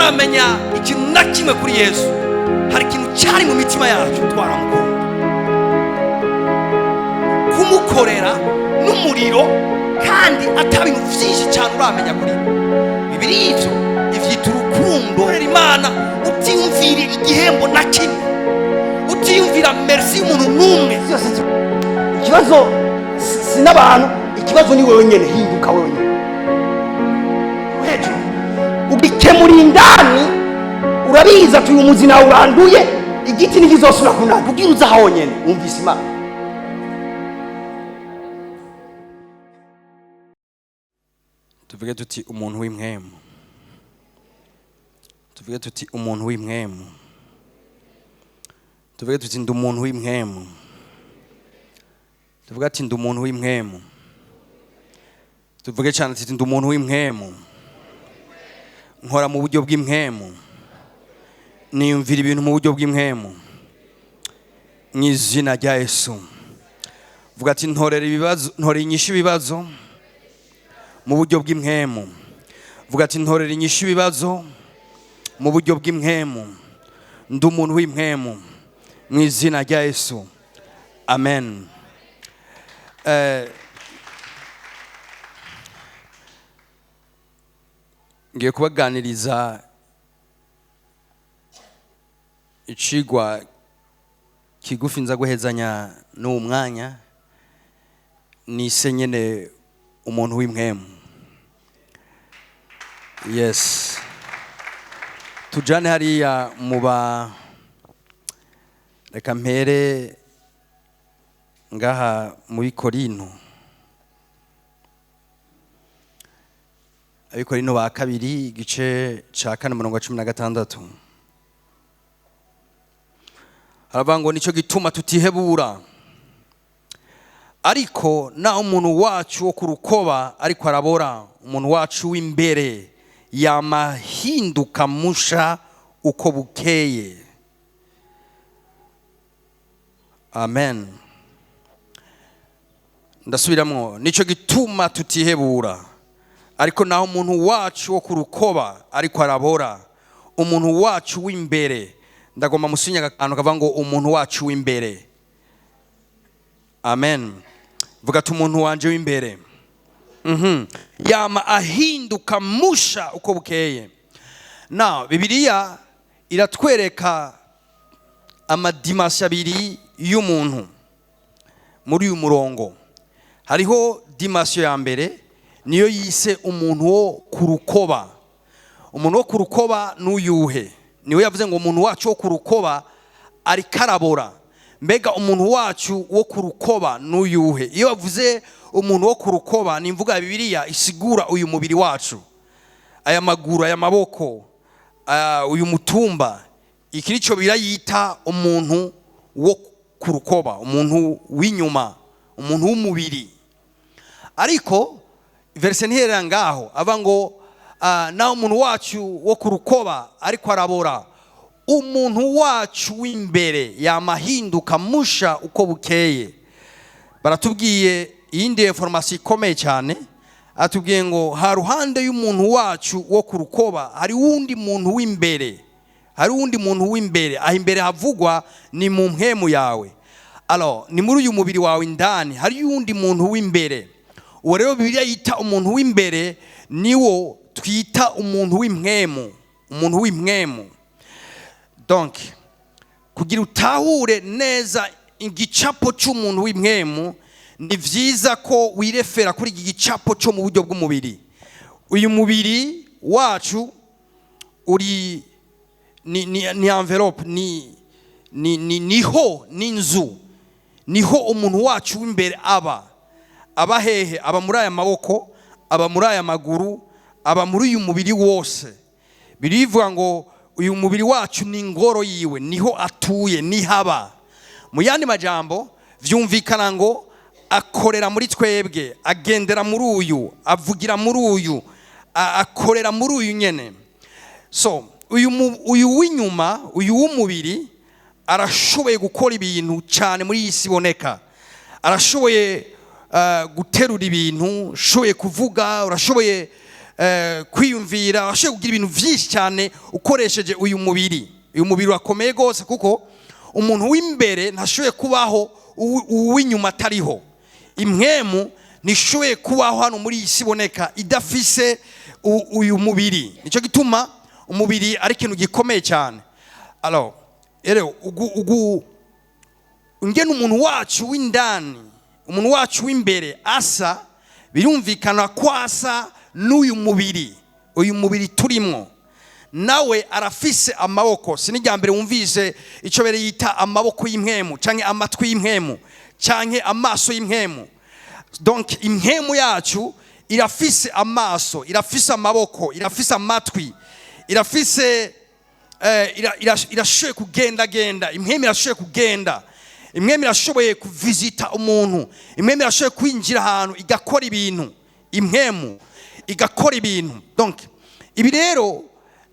Tutaramenya ikintu na kimwe kuri Yesu, hari ikintu cyari mu mitima yacu, twaramukunda. Kumukorera n'umuriro kandi ata bintu byinshi cyane uramenya kuri we. Bibiri ivyo ivyita urukundo. Korera Imana utiyumvira igihembo na kimwe, utiyumvira merci y'umuntu n'umwe. Byose ikibazo si n'abantu, ikibazo ni wewe nyene. Hinduka wewe nyene hejuru, ugikemura indani. Urabizi ati uyu muzi nawe uranduye, igiti ntikizosubira kunanda kugira uza honyene wumvise Imana. Tuvuge tuti umuntu w'impwemu. Tuvuge tuti umuntu w'impwemu. Tuvuge tuti ndi umuntu w'impwemu. Tuvuge ati ndi umuntu w'impwemu. Tuvuge cyane ati ndi umuntu w'impwemu. Nkora mu buryo bw'impwemu, niyumvira ibintu mu buryo bw'impwemu, mu izina rya Yesu. Vuga ati ntorera ibibazo, ntorera inyishu ibibazo mu buryo bw'impwemu. Vuga ati ntorera inyishu ibibazo mu buryo bw'impwemu. Ndi umuntu w'impwemu, mu izina rya Yesu, amen. Ngiye kubaganiriza icigwa kigufi nza guhezanya n'uwo mwanya nise nyene umuntu w'impwemu. Yes, tujane hariya muba. Reka mpere ngaha muri Korinto, Abikorino ba kabiri, igice ca 4, umurongo wa 16. Haravuga ngo nicyo gituma tutihebura, ariko naho umuntu wacu wo ku rukoba ariko arabora, umuntu wacu w'imbere yamahinduka musha uko bukeye. Amen. Ndasubiramwo: nicyo gituma tutihebura, ariko naho umuntu wacu wo ku rukoba ariko arabora, umuntu wacu w'imbere. Ndagomba musinya akantu kavuga ngo umuntu wacu w'imbere. Amen. Vuga ati umuntu wanje w'imbere yama ahinduka musha uko bukeye. Na Bibiliya iratwereka amadimansiyo abiri y'umuntu muri uyu murongo. Hariho dimansiyo ya mbere, niyo yise umuntu wo ku rukoba. Umuntu wo ku rukoba n'uyuhe? Niwe yavuze ngo umuntu wacu wo ku rukoba ariko arabora. Mbega umuntu wacu wo ku rukoba n'uyuhe? Iyo bavuze umuntu wo ku rukoba, ni imvuga ya Bibiliya isigura uyu mubiri wacu, aya maguru, aya maboko, uyu mutumba. Iki nico birayita umuntu wo ku rukoba, umuntu w'inyuma, umuntu w'umubiri. Ariko verse ntiherera ngaho, ava ngo naho umuntu wacu wo ku rukoba ariko arabora, umuntu wacu w'imbere yamahinduka musha uko bukeye. Baratubwiye iyindi information ikomeye cyane, atubwiye ngo ha ruhande y'umuntu wacu wo ku rukoba hari wundi muntu w'imbere, hari wundi muntu w'imbere. Aho imbere havugwa ni mu mpwemu yawe, alors ni muri uyu mubiri wawe indani hari wundi muntu w'imbere. Uwo rero Bibiliya yita umuntu w'imbere niwo twita umuntu w'impwemu, umuntu w'impwemu. Donc kugira utahure neza igicapo cy'umuntu w'impwemu, ni vyiza ko wirefera kuri iki gicapo cyo mu buryo bw'umubiri. Uyu mubiri wacu uri ni envelope, ni niho n'inzu, niho umuntu wacu w'imbere aba. Aba hehe? Aba muri aya maboko, aba muri aya maguru, aba muri uyu mubiri wose. Birivuga ngo uyu mubiri wacu ni ingoro yiwe, niho atuye, nihaba. Mu yandi majambo vyumvikana ngo akorera muri twebwe, agendera muri uyu, avugira muri uyu, akorera muri uyu nyene. So uyu w'inyuma, uyu w'umubiri arashoboye gukora ibintu cyane muri iyi si iboneka. Arashoboye guterura ibintu, ushoboye kuvuga, urashoboye kwiyumvira, urashoboye kugira ibintu byinshi cyane ukoresheje uyu mubiri. Uyu mubiri urakomeye rwose, kuko umuntu w'imbere ntashoboye kubaho uw'inyuma atariho. Impwemu ntishoboye kubaho hano muri iyi si iboneka idafise uyu mubiri. Nicyo gituma umubiri ari ikintu gikomeye cyane. Alors rero ugu ingene umuntu wacu w'indani, umuntu wacu w'imbere asa, birumvikana ko asa n'uyu mubiri. Uyu mubiri turimwo nawe arafise amaboko. Si n'irya mbere wumvise icyo bere yita amaboko y'impwemu, canke amatwi y'impwemu, canke amaso y'impwemu. Donc impwemu yacu irafise amaso, irafise amaboko, irafise amatwi, irafise irashoboye kugendagenda. Impwemu irashoboye kugenda, impwemu irashoboye kuvizita umuntu, impwemu irashoboye kwinjira ahantu igakora ibintu, impwemu igakora ibintu. Donc ibi rero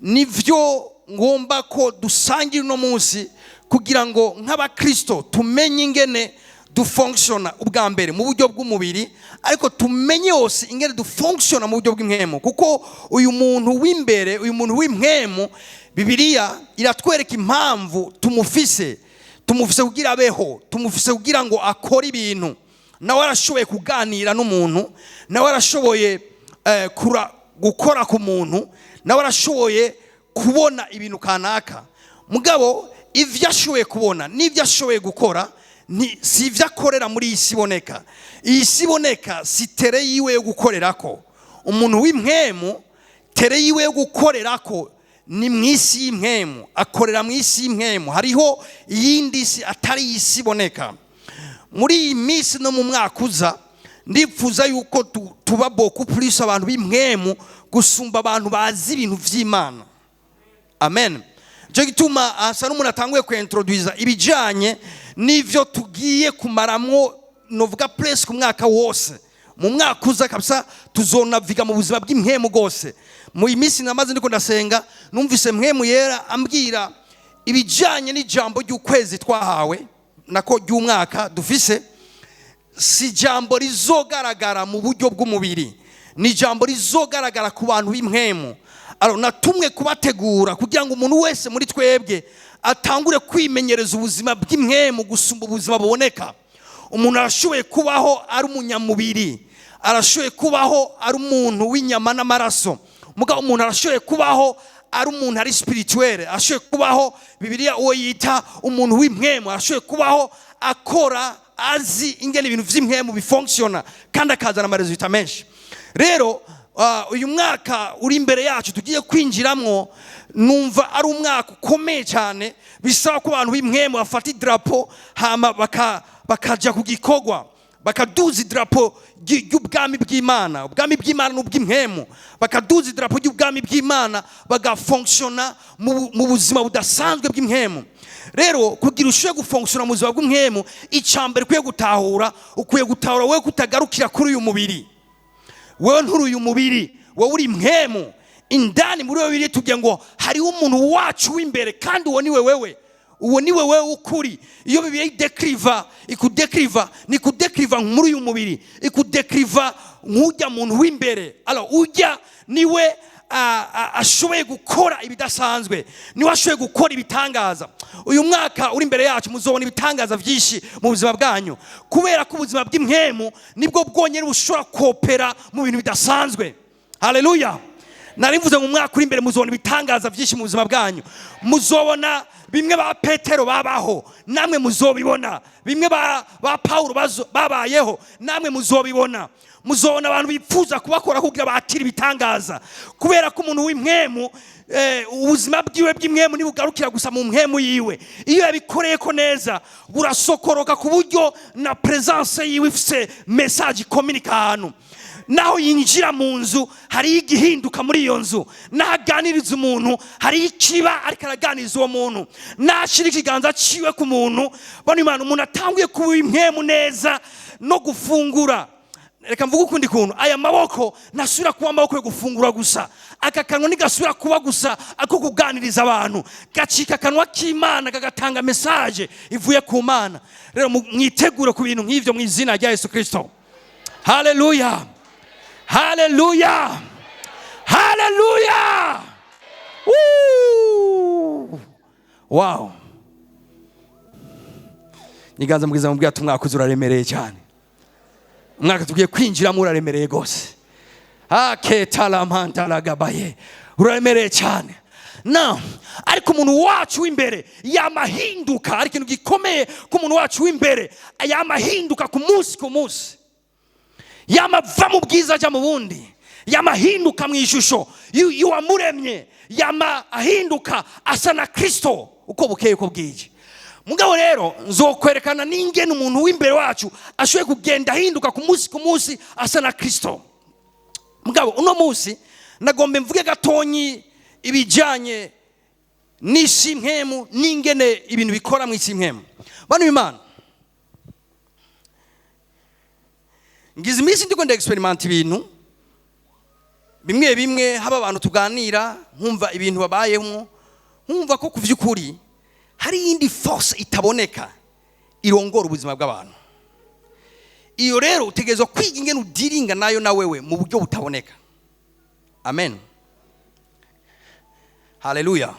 nivyo ngomba ko dusangira uno munsi, kugira ngo nk'abakristo tumenye ingene dufonctiona ubwa mbere mu buryo bw'umubiri, ariko tumenye yose ingene dufonctiona mu buryo bw'impwemu. Kuko uyu muntu w'imbere, uyu muntu w'impwemu, Bibiliya iratwereka impamvu tumufise. Tumufise kugira abeho, tumufise kugira ngo akore ibintu. Nawe arashoboye kuganira n'umuntu, nawe arashoboye gukora ku muntu, nawe arashoboye kubona ibintu kanaka. Mugabo ivyo ashoboye kubona n'ivyo ashoboye gukora si ivyo akorera muri iyi si iboneka. Iyi si iboneka si terrain yiwe yo gukorerako. Umuntu w'impwemu, terrain yiwe yo gukorerako ni mu isi y'impwemu, akorera mu isi y'impwemu. Hariho iyindi si atari iyi si iboneka. Muri iyi minsi no mu mwaka uza, ndipfuza yuko tuba beaucoup plus abantu b'impwemu gusumba abantu bazi ibintu vy'Imana. Amen. Nicyo gituma asa n'umuntu atanguye kuintroduiza ibijanye n'ivyo tugiye kumaramwo, novuga presque umwaka wose. Mu mwaka uza kabisa tuzonaviga mu buzima bw'impwemu rwose. Mu minsi namaze ndiko ndasenga, numvise Mpwemu Yera ambwira ibijanye n'ijambo ry'ukwezi twahawe, nako ry'umwaka dufise. Si ijambo rizogaragara mu buryo bw'umubiri, ni ijambo rizogaragara ku bantu b'impwemu. Alors natumwe kubategura kugira ngo umuntu wese muri twebwe atangure kwimenyereza ubuzima bw'impwemu gusumba ubuzima buboneka. Umuntu arashoboye kubaho ari umunyamubiri, arashoboye kubaho ari umuntu w'inyama n'amaraso. Mugabo umuntu arashoboye kubaho ari umuntu ari spirituel, arashoboye kubaho, Bibiliya uwo yita umuntu w'impwemu, arashoboye kubaho akora azi ingene ibintu vy'impwemu bifonctiona, kandi akazana ama résultats menshi. Rero uyu mwaka uri imbere yacu tugiye kwinjiramwo, numva ari umwaka ukomeye cyane, bisaba ko abantu b'impwemu bafata idarapo, hama bakaja ku gikorwa, bakaduza idarapo ry'ubwami bw'Imana. Ubwami bw'Imana n'ubw'impwemu. Bakaduza idarapo ry'ubwami bw'Imana, bagafonctiona mu buzima budasanzwe bw'impwemu. Rero kugira ushobore gufonctiona mu buzima bw'impwemu, icambere ukwiye gutahura, ukwiye gutahura wowe kutagarukira kuri uyu mubiri. Wewe nturi uyu mubiri, wowe uri impwemu. Indani muri wewe biri tugiye ngo hariho umuntu wacu w'imbere, kandi uwo ni wewe, uwo ni wewe ukuri. Iyo Bibiliya idécriva, ikudécriva, ni kudécriva muri uyu mubiri, ikudécriva nk'ujya muntu w'imbere. Alors ujya niwe ashoboye gukora ibidasanzwe, niwe ashoboye gukora ibitangaza. Uyu mwaka uri imbere yacu muzobona ibitangaza byinshi mu buzima bwanyu, kubera ko ubuzima bw'impwemu nibwo bwonyine bushobora kopera mu bintu bidasanzwe. Haleluya! Nari mvuze mu mwaka uri imbere muzobona ibitangaza byinshi mu buzima bwanyu. Muzobona bimwe ba Petero babaho, namwe muzobibona. Bimwe ba Paulo babayeho, namwe muzobibona. Muzobona abantu bipfuza kubakora kugira bakire ibitangaza, kubera ko umuntu w'impwemu, ubuzima bwiwe bw'impwemu ntibugarukira gusa mu mpwemu yiwe. Iyo yabikoreye ko neza, burasokoroka ku buryo na présence yiwe ifise message icommunika ahantu. Naho yinjira mu nzu, hariyo igihinduka muri iyo nzu. Naho aganiriza umuntu, hariyo ikiba ariko araganiriza uwo muntu. Nashyira ikiganza ciwe ku muntu, bano Imana, umuntu atanguye kuba impwemu neza no gufungura. Reka mvuge ukundi kuntu: aya maboko ntasubira kuba amaboko yo gufungura gusa, aka kanwa ntigasubira kuba gusa ako kuganiriza abantu, gacika akanwa k'Imana, kagatanga message ivuye ku Mana. Rero mwitegure ku bintu nk'ivyo mu izina rya Yesu Kristo. Haleluya, haleluya, Haleluya! Woo! Wow! Nyiganza mubwiza mubwira ati umwaka uza uraremereye cyane, umwaka tugiye kwinjiramo uraremereye rwose. Aketalamantalagabaye, uraremereye cyane. Na ariko umuntu wacu w'imbere yamahinduka, ari ikintu gikomeye ko umuntu wacu w'imbere yamahinduka ku munsi ku munsi, yamava mu bwiza ajya mu bundi, yamahinduka mu ishusho y'uwamuremye, yama ahinduka asa na Kristo uko bukeye uko bwije. Mugabo rero nzokwerekana n'ingene umuntu w'imbere wacu ashoboye kugenda ahinduka ku munsi ku munsi asa na Kristo. Mugabo uno munsi nagombe mvuge gatonyi ibijyanye n'isi mpemu, n'ingene ibintu bikora mu isi mpemu. Bano Imana, ngize iminsi ndiko ndexperimenta ibintu bimwe bimwe, haba abantu tuganira, nkumva ibintu babayemo, nkumva ko ku by'ukuri hari iyindi force itaboneka irongora ubuzima bw'abantu. Iyo rero utegerezwa kwiga ingene udiringa nayo na wewe mu buryo butaboneka. Amen, haleluya!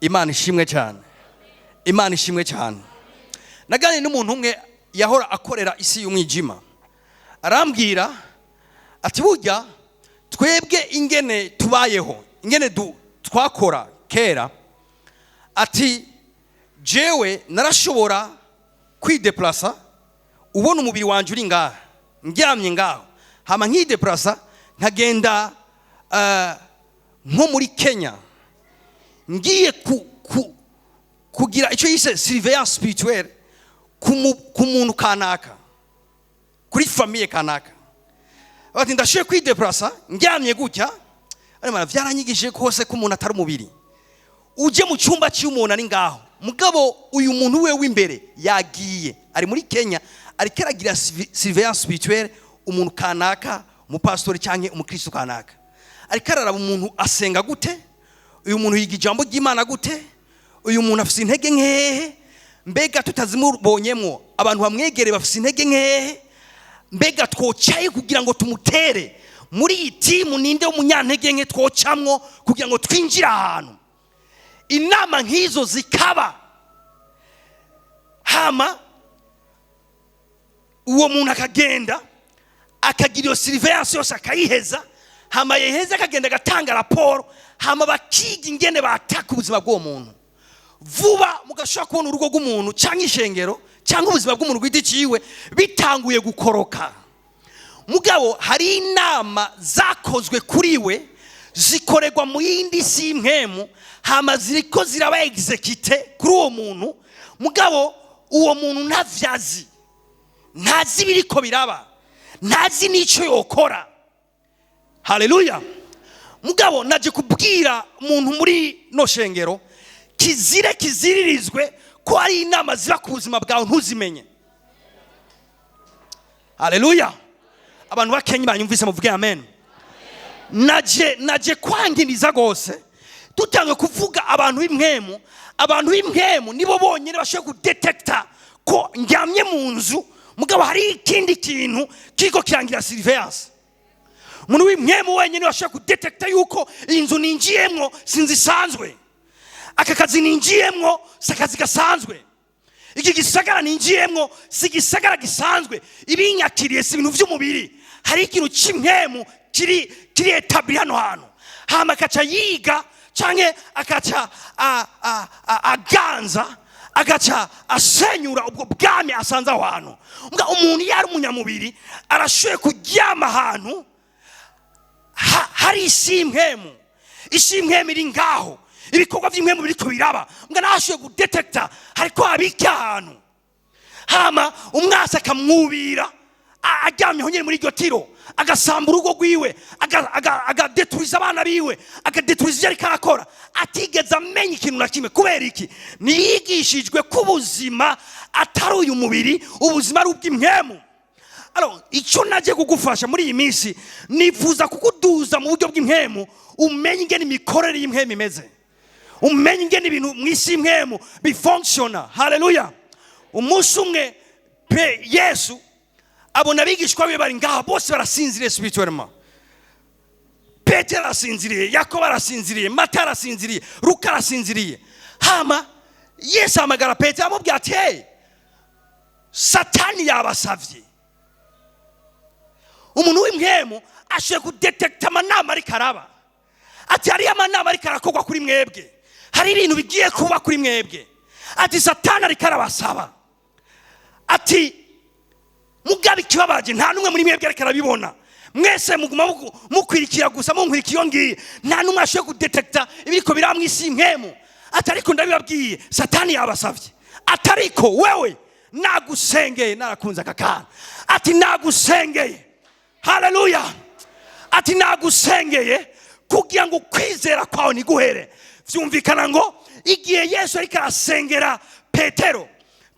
Imana ishimwe cyane, Imana ishimwe cyane. Naganiriye n'umuntu umwe yahora akorera isi y'umwijima, arambwira ati burya twebwe ingene tubayeho, ingene twakora kera, ati jewe narashobora kwideplasa, ubona umubiri wanjye uri ngaha ndyamye ngaho, hama nkideplasa nkagenda nko muri Kenya, ngiye kugira icyo yise surveillance spirituelle ku muntu kanaka, kuri famille kanaka. Bati ndashoboye kwideplasa ndyamye gutya, ariko byaranyigishije kose ko umuntu atari umubiri. Uje mu cyumba cy'umuntu ari ngaho, mugabo uyu muntu we w'imbere yagiye ari muri Kenya, ariko aragira surveillance spirituelle umuntu kanaka, umupasitori cyangwa umukristo kanaka, ariko araraba umuntu asenga gute, uyu muntu yiga ijambo ry'Imana gute, uyu muntu afite intege nkehe, mbega tutazimubonyemo abantu bamwegereye bafite intege nkehe, mbega twocaye kugira ngo tumutere muri iyi timu, ninde w'umunyantege nke twocamwo kugira ngo twinjire ahantu. Inama nk'izo zikaba, hama uwo muntu akagenda akagira iyo surveillance yose akayiheza, hama yeheza akagenda agatanga raporo, hama bakiga ingene bataka ubuzima bw'uwo muntu. Vuba mugashobora kubona urugo rw'umuntu cyangwa ishengero cyangwa ubuzima bw'umuntu ku giti ciwe bitanguye gukoroka. Mugabo hari inama zakozwe kuri we, zikorerwa mu yindi si impwemu, hama ziriko ziraba exécutées kuri uwo muntu. Mugabo uwo muntu ntavyazi, ntazi ibiriko biraba, ntazi n'icyo yokora. Haleluya! Mugabo naje kubwira umuntu muri no shengero, kizire kiziririzwe ko hari inama ziba ku buzima bwawe ntuzimenye. Haleluya! Abantu bakenye banyumvise muvuge amen. Naje kwangiriza rwose dutange kuvuga abantu b'impwemu. Abantu b'impwemu nibo bonyine bashoboye kudetekta ko ndyamye mu nzu, mugabo hari ikindi kintu kiriko kirangira surveillance. Umuntu w'impwemu wenyine bashobora kudetekta yuko iyi nzu ninjiyemwo si inzu isanzwe, aka kazi ninjiyemwo si akazi gasanzwe, iki gisagara ninjiyemwo si igisagara gisanzwe, ibinyakiriye si ibintu by'umubiri, hari ikintu cy'impwemu kiri établi hano hantu. Hama akaca yiga canke akaca aganza, agaca asenyura ubwo bwami asanze aho hantu. Mbwa umuntu iyo ari umunyamubiri arashoboye kuryama ahantu hari isi y'impwemu, isi y'impwemu iri ngaho, ibikorwa by'impwemu biriko biraba, mbwa nashoboye kudetekta hariko habika ahantu, hama umwasi akamwubira aryamye aho nyine muri iryo tiro, agasamba urugo rwiwe, agadeturiza abana biwe, akadeturiza ibyo ariko arakora, atigeze amenya ikintu na kimwe. Kubera iki? Ntiyigishijwe ko ubuzima atari uyu mubiri, ubuzima ari ubw'impwemu. Alors, icyo nagiye kugufasha muri iyi minsi, nifuza kukuduza mu buryo bw'impwemu, umenye ingene imikorere y'impwemu imeze, umenye ingene ibintu mu isi y'impwemu bifonctiona. Haleluya! Umunsi umwe pe Yesu abona abigishwa be bari ngaha bose barasinziriye spirituellement. Petero Petero arasinziriye, Yakobo arasinziriye, Mata arasinziriye, Luka arasinziriye. Hama Yesu ahamagara Petero, amubwira ati: "Hey, Satani yabasavye." Umuntu w'impwemu ashoboye kudetekita amanama ariko araba, ati: "Hariyo amanama ariko arakorwa kuri mwebwe, hari ibintu bigiye kuba kuri mwebwe." Ati: "Satani ariko arabasaba." Ati: "Mugabe ikibabaje, nta n'umwe muri mwebwe ariko arabibona. Mwese muguma mukwirikira gusa, munkwirikira iyo ngiye. Nta n'umwe ashoboye kudetekita ibiriko biraba mu isi y'impwemu." Ati: "Ariko ndabibabwiye, Satani yabasavye." Ati: "Ariko wewe nagusengeye." Narakunze aka kana. Ati: "Nagusengeye." Haleluya. Ati: "Nagusengeye kugira ngo ukwizera kwawe ntiguhere." Vyumvikana ngo igihe Yesu ariko arasengera Petero,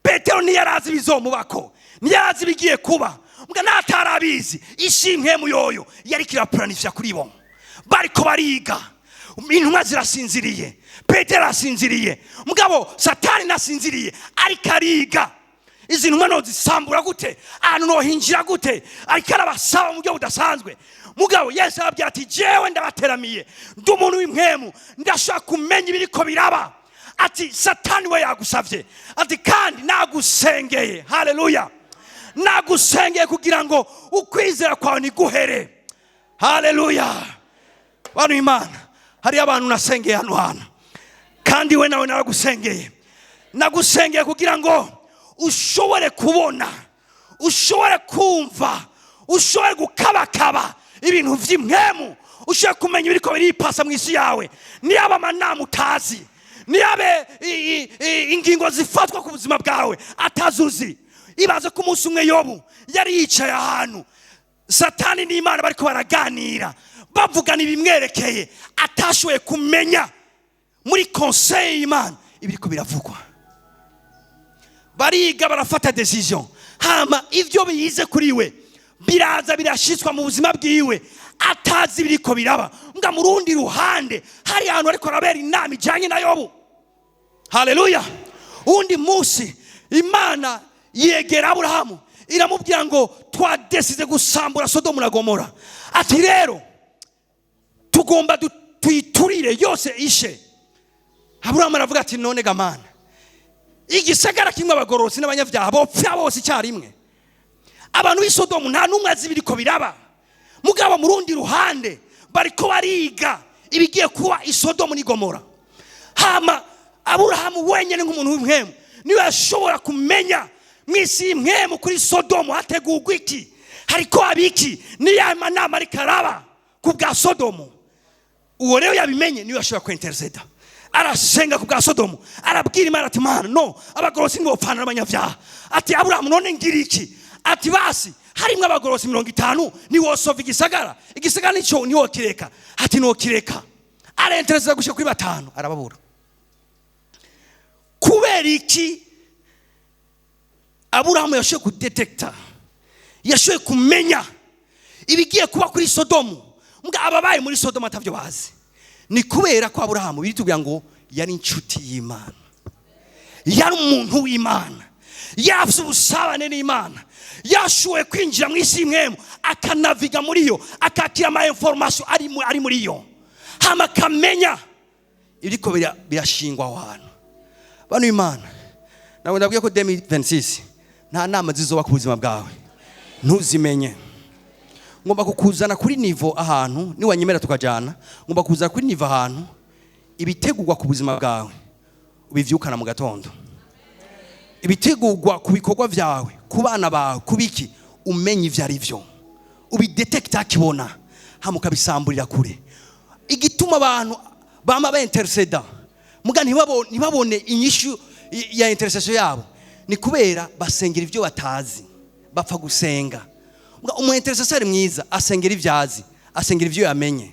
Petero ntiyarazi ibizomubako, ntiyarazi ibigiye kuba. Mbwa natarabizi, ishimwe muyoyo yariko irapuranivya kuri bo. Bariko bariga, intumwa zirasinziriye, Petero arasinziriye, mugabo Satani nasinziriye, ariko ariga: izi ntumwa nozisambura gute? Ahantu nohinjira gute? Ariko arabasaba mu buryo budasanzwe. Mugabo Yesu arababwira ati: "Jewe ndabateramiye, ndi umuntu w'impwemu, ndashobora kumenya ibiriko biraba." Ati: "Satani we yagusavye." Ati: "Kandi nagusengeye." Haleluya. "Nagusengeye kugira ngo ukwizera kwawe ntiguhere." Haleluya. Bantu Imana, hariyo abantu nasengeye hano hantu, kandi we nawe naragusengeye. Nagusengeye kugira ngo ushobore kubona, ushobore kumva, ushobore gukabakaba ibintu vy'impwemu, ushobore kumenya ibiriko biripasa mu isi yawe. Niyaba amanama utazi, niyabe ingingo zifatwa ku buzima bwawe atazuzi. Ibaze ko umunsi umwe Yobu yari yicaye ahantu, Satani n'Imana bariko baraganira, bavugana ibimwerekeye, atashoboye kumenya muri conseil y'Imana ibiriko biravugwa. Bariga, barafata décision, hama ivyo bize kuri we biraza birashitswa mu buzima bwiwe, atazi ibiriko biraba. Mbwa mu rundi ruhande hari ahantu ariko arabera inama ijanye na Yobu. Haleluya. Uwundi munsi Imana yegera Aburahamu, iramubwira ngo: "Twadesize gusambura Sodomu na Gomora." Ati: "Rero tugomba tuyiturire yose ishe." Aburahamu aravuga ati: "None ga Mana, igisagara kimwe abagororotsi n'abanyabyaha bopfa bose icyarimwe?" Abantu b'i Sodomu nta n'umwe azi ibiriko biraba, mugabo mu rundi ruhande bariko bariga ibigiye kuba i Sodomu n'i Gomora. Hama Aburahamu wenyine nk'umuntu w'impwemu niwe yashobora kumenya mu isi y'impwemu kuri Sodomu hategurwa iki, hariko haba iki, niyo manama ariko araba ku bwa Sodomu. Uwo rero yabimenye niwe yashobora kwintereseda. Arasenga ku bwa Sodomu, arabwira Imana ati: "Mana, no abagororotsi ntibopfana n'abanyabyaha." Ati: "Aburahamu, none ngira iki?" Ati: "Basi harimwo abagororotsi 50, ntiwosova igisagara? Igisagara nicyo ntiwokireka?" Ati: "Nokireka." Arentereza gushika kuri 5, arababura. Kubera iki? Aburahamu yashoboye kudetekita, yashoboye kumenya ibigiye kuba kuri Sodomu, mbwa ababaye muri Sodomu atavyo bazi. Ni kubera ko Aburahamu biritubwira ngo yari inshuti y'Imana, yari umuntu w'Imana, yafise ubusabane n'Imana, yashoboye kwinjira mu isi y'impwemu, akanaviga muri yo, akakira ama information ari muri yo, hama akamenya ibiriko birashingwa aho hantu. Bano Imana, ntabwo ndabwiye ko 2026 nta nama zizoba ku buzima bwawe ntuzimenye. Ngomba kukuzana kuri niveau ahantu, niwanyemera tukajana, ngomba kuzana kuri niveau ahantu ibitegurwa ku buzima bwawe ubivyukana mu gatondo, ibitegurwa ku bikorwa byawe, ku bana bawe, ku biki, umenye ivyo ari byo, ubidetekita akibona, hama ukabisamburira kure. Igituma abantu bama baintereseda muga ntibabone inyishu ya intercession yabo ni kubera basengera ibyo batazi, bapfa gusenga. Muga umu intercesseur mwiza asengera ibyo azi, asengera ibyo yamenye.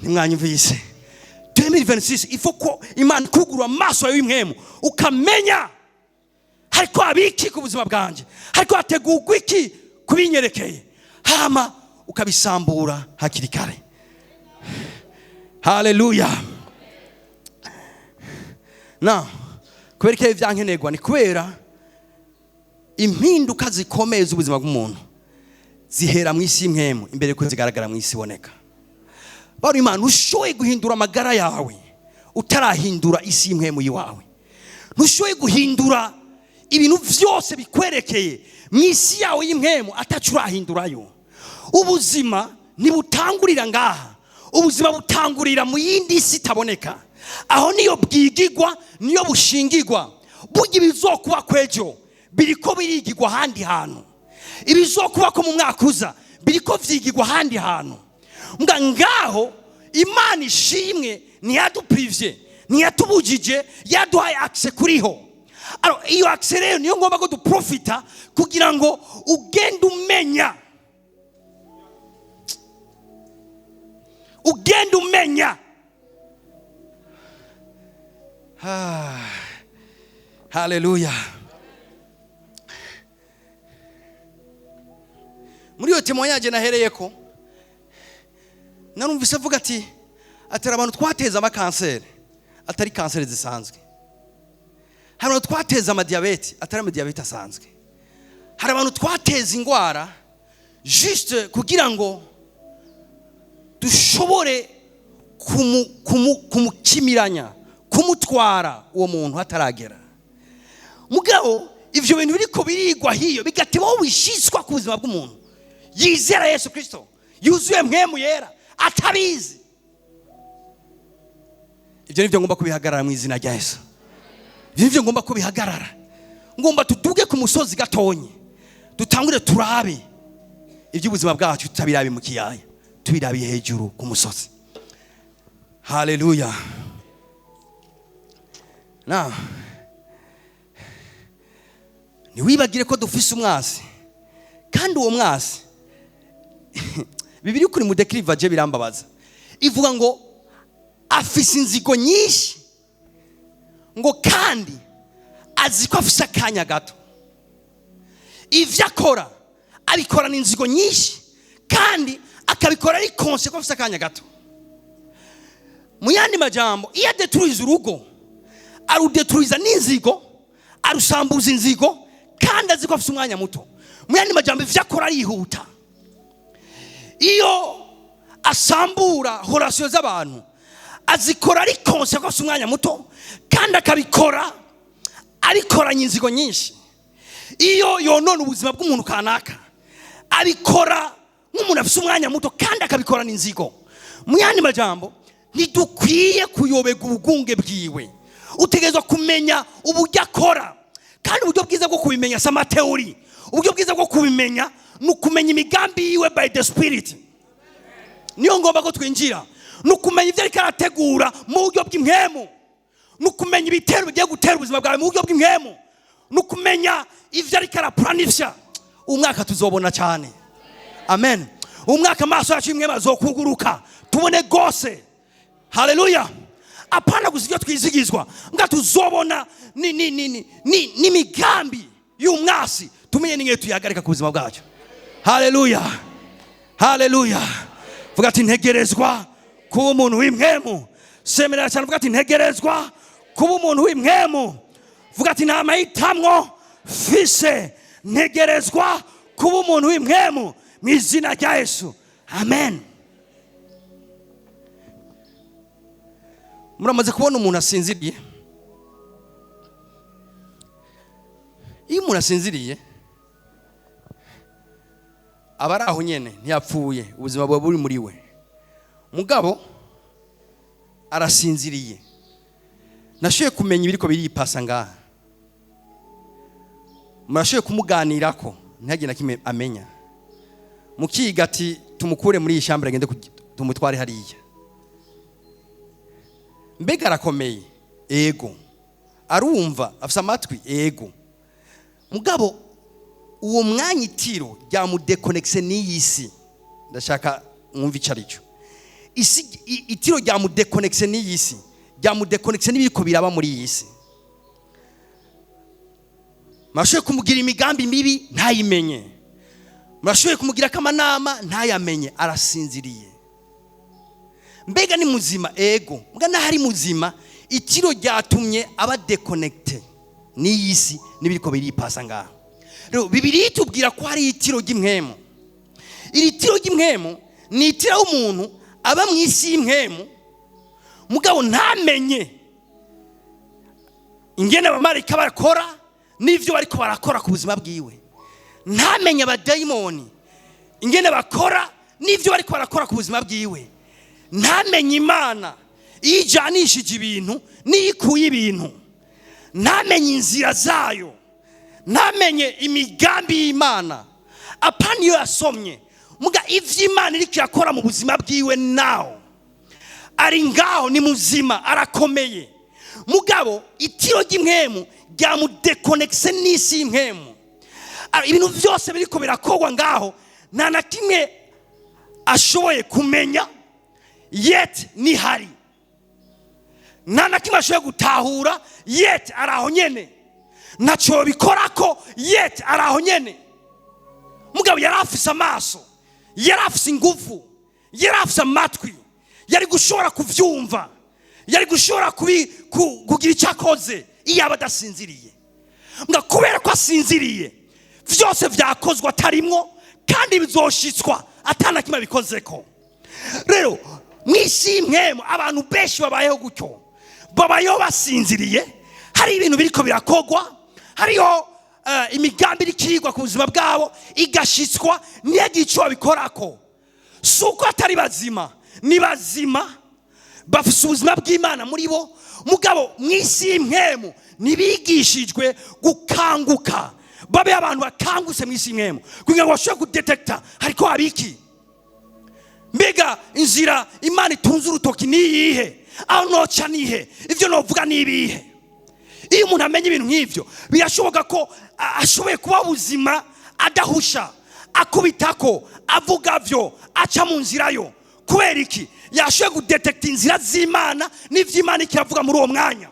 Ntimwanyumvise? 2026 il faut ko Imana ikugurura amaso yawe y'impwemu, ukamenya hariko habiki ku buzima bwanje, hariko hategurwa iki kubinyerekeye, hama ukabisambura hakiri kare. Haleluya. Na kubera ko ibyankenerwa ni kubera impinduka zikomeye z'ubuzima bw'umuntu. Zihera mu isi y'impwemu imbere yuko zigaragara mu isi iboneka. Bari Imana, ushoboye guhindura amagara yawe utarahindura isi y'impwemu y'iwawe. Ntushoboye guhindura ibintu byose bikwerekeye mu isi yawe y'impwemu atacu urahindurayo. Ubuzima ntibutangurira ngaha, ubuzima butangurira mu yindi si itaboneka. Aho niyo bwigigwa, niyo bushingigwa. Burya ibizokuba kwejo biriko birigigwa ahandi hantu, ibizokuba ko mu mwaka uza biriko vyigigwa ahandi hantu. Mbwa ngaho Imana ishimwe, ntiyaduprivye, ntiyatubujije, yaduhaye accès kuriho. Alors, iyo accès rero niyo ngomba ko duprofita kugira ngo ugende umenya, ugende umenya. Haleluya. Muri iyo témoignage nahereyeko, narumvise avuga ati atari abantu twateza amakanseri atari kanseri zisanzwe, hari abantu twateza amadiyabete atari amadiyabete asanzwe, hari abantu twateza ingwara juste kugira ngo dushobore kumukimiranya, kumutwara uwo muntu hataragera. Mugabo ivyo bintu biriko birigwa hiyo bigatuma wishitswa ku buzima bw'umuntu yizera Yesu Kristo, yuzuye mpwemu yera, atabizi. Ibyo nivyo ngomba kubihagarara mu izina rya Yesu. Ibyo nivyo ngomba kubihagarara. Ngomba tuduge ku musozi gatonye, dutangure turabe iby'ubuzima bwacu, tutabirabe mu kiyaya, tubirabiye hejuru ku musozi. Haleluya. Na ntiwibagire ko dufise umwasi, kandi uwo mwasi Bibiliya ukuri mudekirivaje birambabaza, ivuga ngo afise inzigo nyinshi, ngo kandi azi ko afise akanya gato. Ivyo akora abikorana inzigo nyinshi, kandi akabikora ari konse ko afise akanya gato. Mu yandi majambo, iyo adeturiza urugo arudeturiza n'inzigo, arusambuza inzigo, kandi azi ko afise umwanya muto. Mu yandi majambo, ivyo akora arihuta. Iyo asambura horasiyo z'abantu azikora ari konse ko afise umwanya muto, kandi akabikora abikoranye inzigo nyinshi. Iyo yonona ubuzima bw'umuntu kanaka abikora nk'umuntu afise umwanya muto, kandi akabikorana inzigo. Mu yandi majambo, ntidukwiye kuyobega ubugunge bwiwe. Utegerezwa kumenya uburyo akora, kandi uburyo bwiza bwo kubimenya si amateori. Uburyo bwiza bwo kubimenya ni ukumenya imigambi yiwe by the spirit. Niyo ngomba ko twinjira, ni ukumenya ibyo ariko arategura mu buryo bw'impwemu, ni ukumenya ibitero bigiye gutera ubuzima bwawe mu buryo bw'impwemu, ni ukumenya ibyo ariko arapuranisha. Umwaka tuzobona cyane. Amen. Umwaka amaso yacu y'impwemu azokuguruka, tubone gose. Haleluya. Apana gusa ibyo twizigizwa, nga tuzobona n'imigambi y'umwasi, tumenye n'ingene tuyahagarika ku buzima bwacu. Haleluya. Haleluya. Vuga ati ntegerezwa kuba umuntu w'impwemu. Semerera cyane, vuga ati ntegerezwa kuba umuntu w'impwemu. Vuga ati nta mahitamwo mfise, ntegerezwa kuba umuntu w'impwemu mu izina rya Yesu. Amen. Muramaze kubona umuntu asinziriye? Iyo umuntu asinziriye aba ari aho nyene, ntiyapfuye, ubuzima buba buri muri we. Mugabo arasinziriye, nashoboye kumenya ibiriko biripasa ngaha. Murashoboye kumuganirako ntihagire na kimwe amenya. Mukiga ati tumukure muri iyi shambure agende tumutware hariya. Mbega arakomeye? Ego. Arumva, afise amatwi? Ego. Mugabo uwo mwanya itiro ryamudekonekise n'iyi si. Ndashaka mwumve ico arico. Itiro ryamudekonekise n'iyi si, ryamudekonekise n'ibiriko biraba muri iyi si. Murashoboye kumugira imigambi mibi ntayimenye, murashoboye kumugira amanama ntayamenye, arasinziriye. Mbega ni muzima? Ego. Mbwa naho ari muzima, itiro ryatumye aba dekonekite n'iyi si n'ibiriko biripasa ngaha. Rero Bibiliya itubwira ko hari itiro ry'impwemu. Iri tiro ry'impwemu ni itiro w'umuntu aba mu isi y'impwemu, mugabo ntamenye ingene abamarayika barakora n'ivyo bariko barakora ku buzima bwiwe, ntamenye abadayimoni ingene bakora n'ivyo bariko barakora ku buzima bwiwe, ntamenye Imana iyo ijanishije ibintu n'iyo ikuye ibintu, ntamenye inzira zayo, ntamenye imigambi y'Imana. Apana iyo yasomye, muga ivyo Imana iriko irakora mu buzima bwiwe. Naho ari ngaho, ni muzima, arakomeye, mugabo itiro ry'impwemu ryamudekonekise n'isi y'impwemu. Ibintu byose biriko birakorwa ngaho nta na kimwe ashoboye kumenya, yet nihari. Nta na kimwe ashoboye gutahura, yet ari aho nyene. Ntacyo bikorako, yet ari aho nyene. Mugabo yari afise amaso, yari afise ingufu, yari afise amatwi, yari gushobora kuvyumva, yari gushobora kugira icyo akoze iyo aba adasinziriye. Mbwa kubera ko asinziriye, vyose vyakozwe atarimwo, kandi bizoshitswa atana kimwe abikozeko. Rero mw'isi y'impwemu abantu benshi babayeho gutyo, babayeho basinziriye. Hari ibintu biriko birakogwa, hariho imigambi iriko irigwa ku buzima bwabo, igashitswa ntiyagire ico babikorako. Si uko atari bazima, ni bazima, bafise ubuzima bw'Imana muri bo, mugabo mw'isi y'impwemu ntibigishijwe gukanguka, babe abantu bakangutse mw'isi y'impwemu kugira ngo bashobore kudetekta hariko habiki. Mbega inzira Imana itunze urutoki ni iyihe? Aho noca nihe? Ibyo novuga ni ibihe? Iyo umuntu amenya ibintu nk'ibyo, birashoboka ko ashoboye kuba ubuzima adahusha, akubitako, avuga byo, aca mu nzira yo. Kubera iki? Yashoboye kudetekta inzira z'Imana n'ivy'Imana ikiravuga muri uwo mwanya.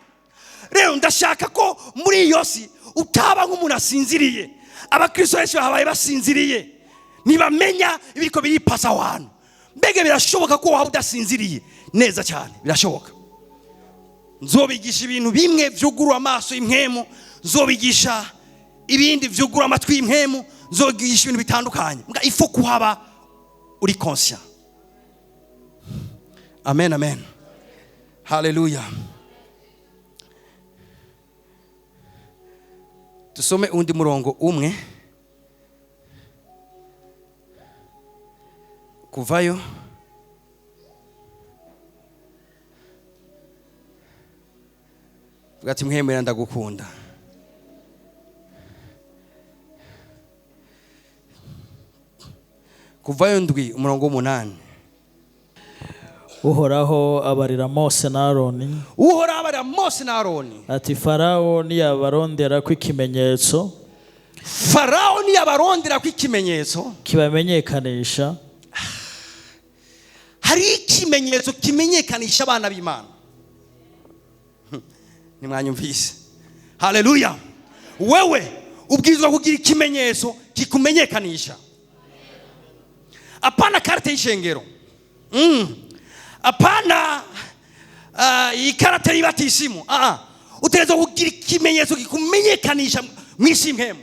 Rero ndashaka ko muri iyo si utaba nk'umuntu asinziriye. Abakristo benshi bahabaye basinziriye, ntibamenya ibiriko biripasa aho hantu. Mbega birashoboka ko waba udasinziriye? Neza cyane birashoboka. Nzobigisha ibintu bimwe vyugurura amaso impwemu, nzobigisha ibindi vyugurura amatwi y'impwemu, nzobigisha ibintu bitandukanye. Mbwa ifo kuhaba uri conscient. Amen, amen, haleluya. Dusome undi murongo umwe, Kuvayo vuga ati mwemera ndagukunda. Kuvayo 7 umurongo 8. Uhoraho abarira Mose na Aroni. Uhoraho abarira Mose na Aroni ati Farawo niyabarondera ko ikimenyetso, Farawo niyabarondera ko ikimenyetso kibamenyekanisha. Hari ikimenyetso kimenyekanisha abana b'Imana. Nimwanyumvise? Haleluya. Wewe ubwirizwa kugira ikimenyetso kikumenyekanisha. Apana carte y'ishengero, apana ikarate y'ibatisimu. Utegerezwa kugira ikimenyetso kikumenyekanisha mw'isi y'impwemu.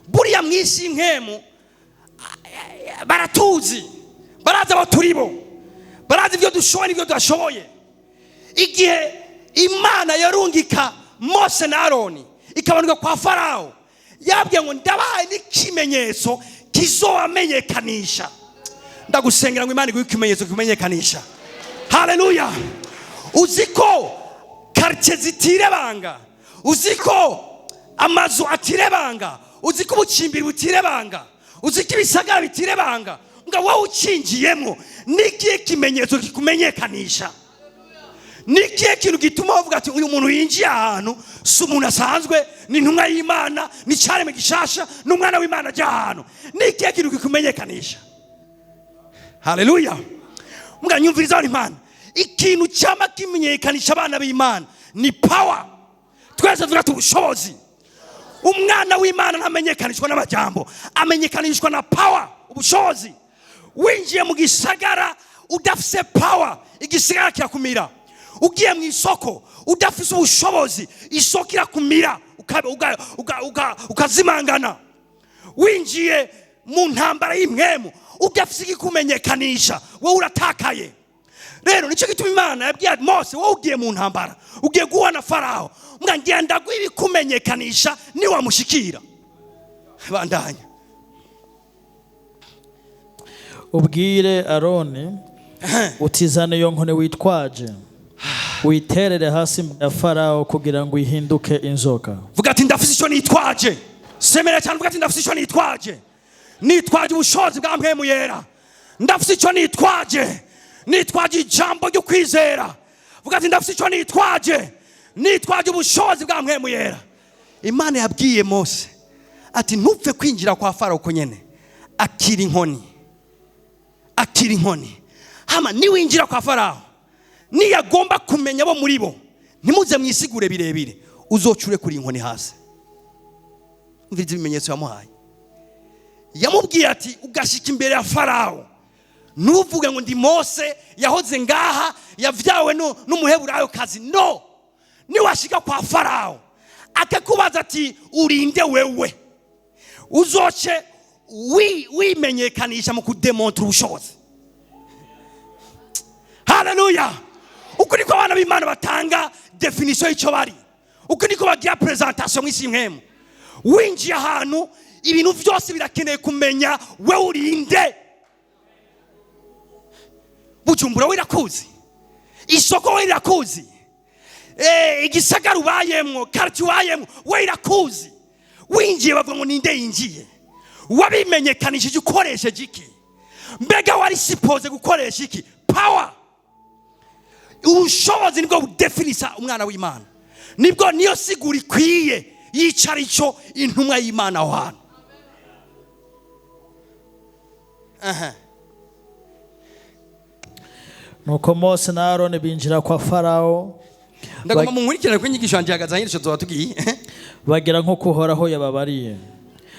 Buriya mw'isi y'impwemu baratuzi, barazi abo turi bo, barazi ibyo dushoboye n'ibyo tudashoboye. Igihe Imana yarungika Mose na Aroni ikabanuka kwa Farawo, yabwiye ngo ndabahaye n'ikimenyetso kizobamenyekanisha. Ndagusengera ngo Imana iguhe ikimenyetso kikumenyekanisha. Haleluya. Uzi ko quartier zitirebanga, uzi ko amazu atirebanga, uzi ko ubucimbiri butirebanga, uzi ko ibisagara bitirebanga, ngo wowe ucinjiyemo n'ikihe kimenyetso kikumenyekanisha? N'ikihe kintu gituma bavuga ati uyu muntu yinjiye ahantu si umuntu asanzwe, ni intumwa y'Imana, ni icyaremwe gishasha, ni umwana w'Imana ajya ahantu? N'ikihe kintu kikumenyekanisha? Haleluya. Mbwa nyumviriza hano Imana. Ikintu cyama kimenyekanisha abana b'Imana ni power. Twese tuvuga ati ubushobozi. Umwana w'Imana ntamenyekanishwa n'amajambo, amenyekanishwa na power, ubushobozi. Winjiye mu gisagara udafise power, igisagara kirakumira. Ugiye mu isoko udafise ubushobozi, isoko irakumira, ukazimangana. Winjiye mu ntambara y'impwemu Udafise ikikumenyekanisha, wowe uratakaye. Rero nicyo gituma Imana yabwiye Mose: wowe ugiye mu ntambara, ugiye guhura na Farawo, mbwa ngenda ibikumenyekanisha niwamushikira. Bandanya. Ubwire Aroni utizane iyo nkoni witwaje, uyiterere hasi imbere ya Farawo kugira ngo ihinduke inzoka. Vuga ati: "Ndafise icyo nitwaje." Semera cyane, vuga ati: "Ndafise icyo nitwaje. Nitwaje ubushobozi bwa Mpwemu Yera. Ndafise icyo nitwaje, nitwaje ijambo ryo kwizera." Vuga ati: "Ndafise icyo nitwaje, nitwaje ubushobozi bwa Mpwemu Yera." Imana yabwiye Mose ati: "Ntupfe kwinjira kwa Farawo uko nyene, akira inkoni, akira inkoni. Hama niwinjira kwa Farawo, niyagomba kumenya bo muri bo, ntimuze mwisigure birebire, uzocure kuri inkoni hasi." Umviriza ibimenyetso yamuhaye. Yamubwiye ati: "Ugashika imbere ya Farawo, ntuvuge ngo ndi Mose yahoze ngaha, yavyawe n'umuheburayo kazi. No niwashika kwa Farawo akakubaza ati: 'Urinde wewe?' uzoce wimenyekanisha mu kudemontra ubushobozi." Haleluya! Uku niko abana b'Imana batanga définition y'icyo bari, uku niko bagira présentation mw'isi nkemu. Winjiye ahantu, ibintu byose birakeneye kumenya we urinde. Bujumbura we irakuzi, isoko we irakuzi, igisagara ubayemwo, quartier ubayemwo we irakuzi. Winjiye bavuga ngo: "Ninde yinjiye?" Wabimenyekanishije ukoresheje iki? Mbega wari supposé gukoresha iki? Power, ubushobozi nibwo budefinisa umwana w'Imana, nibwo niyo sigura ikwiye yicara icyo intumwa y'Imana aho hantu. Aha. Nuko Mose na Aroni binjira kwa Farawo. Ndagomba munkurikirane ko inyigisho yanjye ihagaze aho tuzoba tugiye. Bagira nk'uko Uhoraho yababariye.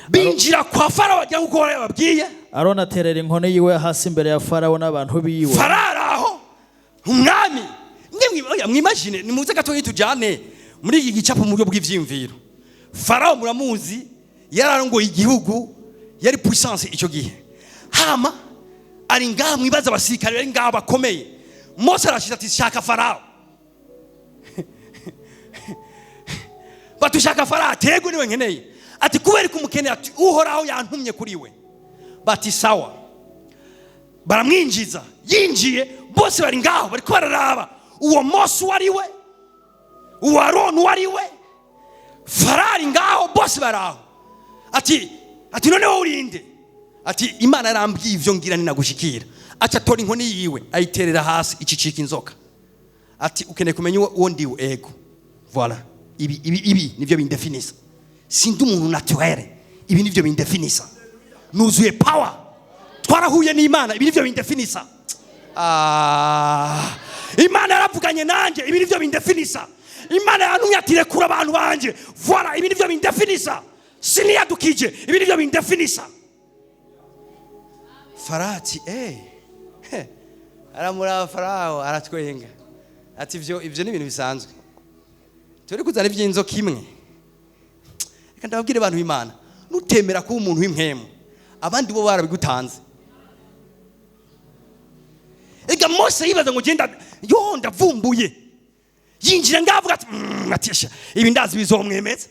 Binjira kwa Farawo, bagira nk'uko Uhoraho yababwiye. Aroni aterera inkoni yiwe hasi imbere ya Farawo n'abantu biwe. Farawo ari aho, umwami. Mwe oya, mwimagine, nimuze gatoya tujyane muri iki gicapo mu buryo bw'ivyiyumviro. Farawo muramuzi, yararongoye igihugu, yari puissance icyo gihe. Hama ari ngaha, mwibaza abasirikare bari ngaha bakomeye. Mose arashize ati: "Shaka Farawo." Batushaka Farawo, aterwe niwe nkeneye. Ati: "Kubera ko umukeneye?" Ati: "Uhoraho yantumye kuri we." Bati: "Sawa." Baramwinjiza. Yinjiye, bose bari ngaho bariko bararaba uwo Mose uwo ari we, uwo Aroni uwo ari we. Farawo ari ngaho, bose bari aho. Ati: "None wowe urinde?" Ati: "Imana yarambwiye ivyo ngira ninagushikira." Aca atora inkoni yiwe, ayiterera hasi, icicika inzoka. Ati: "Ukeneye kumenya uwo ndiwe?" "Ego." "Voilà, ibi nivyo bindefinisa. Sindi umuntu naturel, ibi nivyo bindefinisa. Nuzuye power, twarahuye n'Imana, ibi nivyo bindefinisa. Ah, Imana yaravuganye nanjye, ibi nivyo bindefinisa. Imana yantumye ati: 'Rekura abantu banje.' Voilà, ibi nivyo bindefinisa. Siniyadukije, ibi nivyo bindefinisa." Farati he, aramuraba Farawo, aratwenga, ati: Ivyo ni ibintu bisanzwe, turi kuzana iby'inzoka imwe." Reka ndababwire abantu b'Imana, nutemera kuba umuntu w'impwemu, abandi bo barabigutanze. Ega Mose yibaza ngo: "Genda yo, ndavumbuye." Yinjira ngavuga ati: "Atisha ibi ndazi bizomwemeza.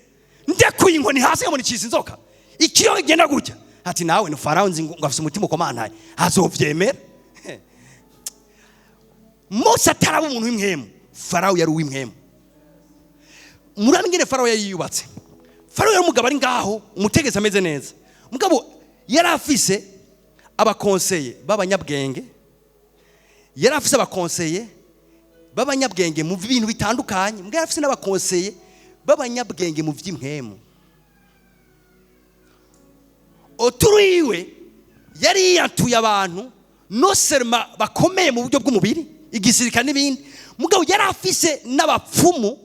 Ndekuye inkoni hasi nkabona icisa inzoka, ikiyo igenda gutya." Ati: "Nawe ni Farawo nzi ngo afise umutima ukomantaye, azovyemera." Mose ataraba umuntu w'impwemu, Farawo yari uw'impwemu. Murabe ingene Farawo yari yiyubatse. Farawo yari umugabo ari ngaho, umutegetsi ameze neza, mugabo yari afise abakonseye b'abanyabwenge, yari afise abakonseye b'abanyabwenge mu bintu bitandukanye, mugabo yari afise n'abakonseye b'abanyabwenge mu vy'impwemu. Autour yiwe yari yiyantuye abantu non seulement bakomeye mu buryo bw'umubiri, igisirikare n'ibindi, mugabo yari afise n'abapfumu